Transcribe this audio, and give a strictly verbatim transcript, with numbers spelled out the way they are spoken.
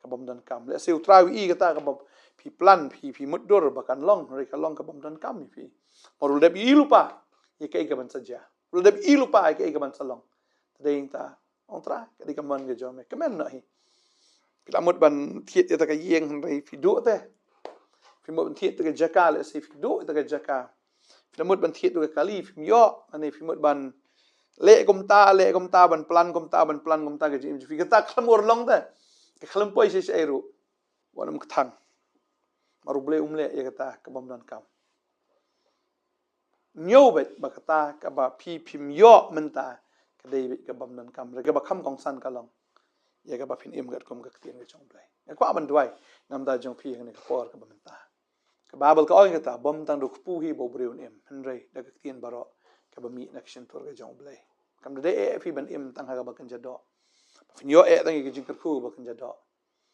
bym donkam. Lehse U Trai u ïohi kata kaba phi plan, phi, phi mutdur ba kan long, hynrei ka long ka bym donkam ïa phi. Mar u la dep ïohi lypa ïa kaei kaban sa jia. U la dep ïohi lypa ïa kaei kaban sa long. Te dei ïa kata, ong Trai, ka dei ka mon ka jong me, kmen noh hi. Phi la mut ban thied ïa kata ka ïing hynrei phi duh te. Phi mut ban thied ïa kata ka jaka, lehse phi duh ïa kata ka jaka. Phi la mut ban thied ïa kata ka kali, phim ïoh, lane phi mut ban leh kumta, leh kumta, ban plan kumta, ban plan kumta ka jingim jong phi. Kata khlem urlong te. Ka khlem poi shisha ei ruh. Wat nym kthang. Mar U Blei um leh ïa kata ka bym donkam. Ñiew beit ba kata kaba phi phim ïoh mynta ka dei beit ka bym donkam, hynrei kaba kham kongsan ka long ïa kaba phin im katkum ka ktien ka jong U Blei. Nga kwah ban duwai namar jong phi ha kane ka por kaba mynta. Ka Baibl ka ong kata, bym tang da u kpu hi ba u briew un im, hynrei da ka ktien baroh kaba mih na ka shyntur ka jong U Blei. Kam da dei eh phi ban im tang ha kaba kynja doh. Ba phin ïoh eh tang ïa ka jingkyrkhu ba kynja doh.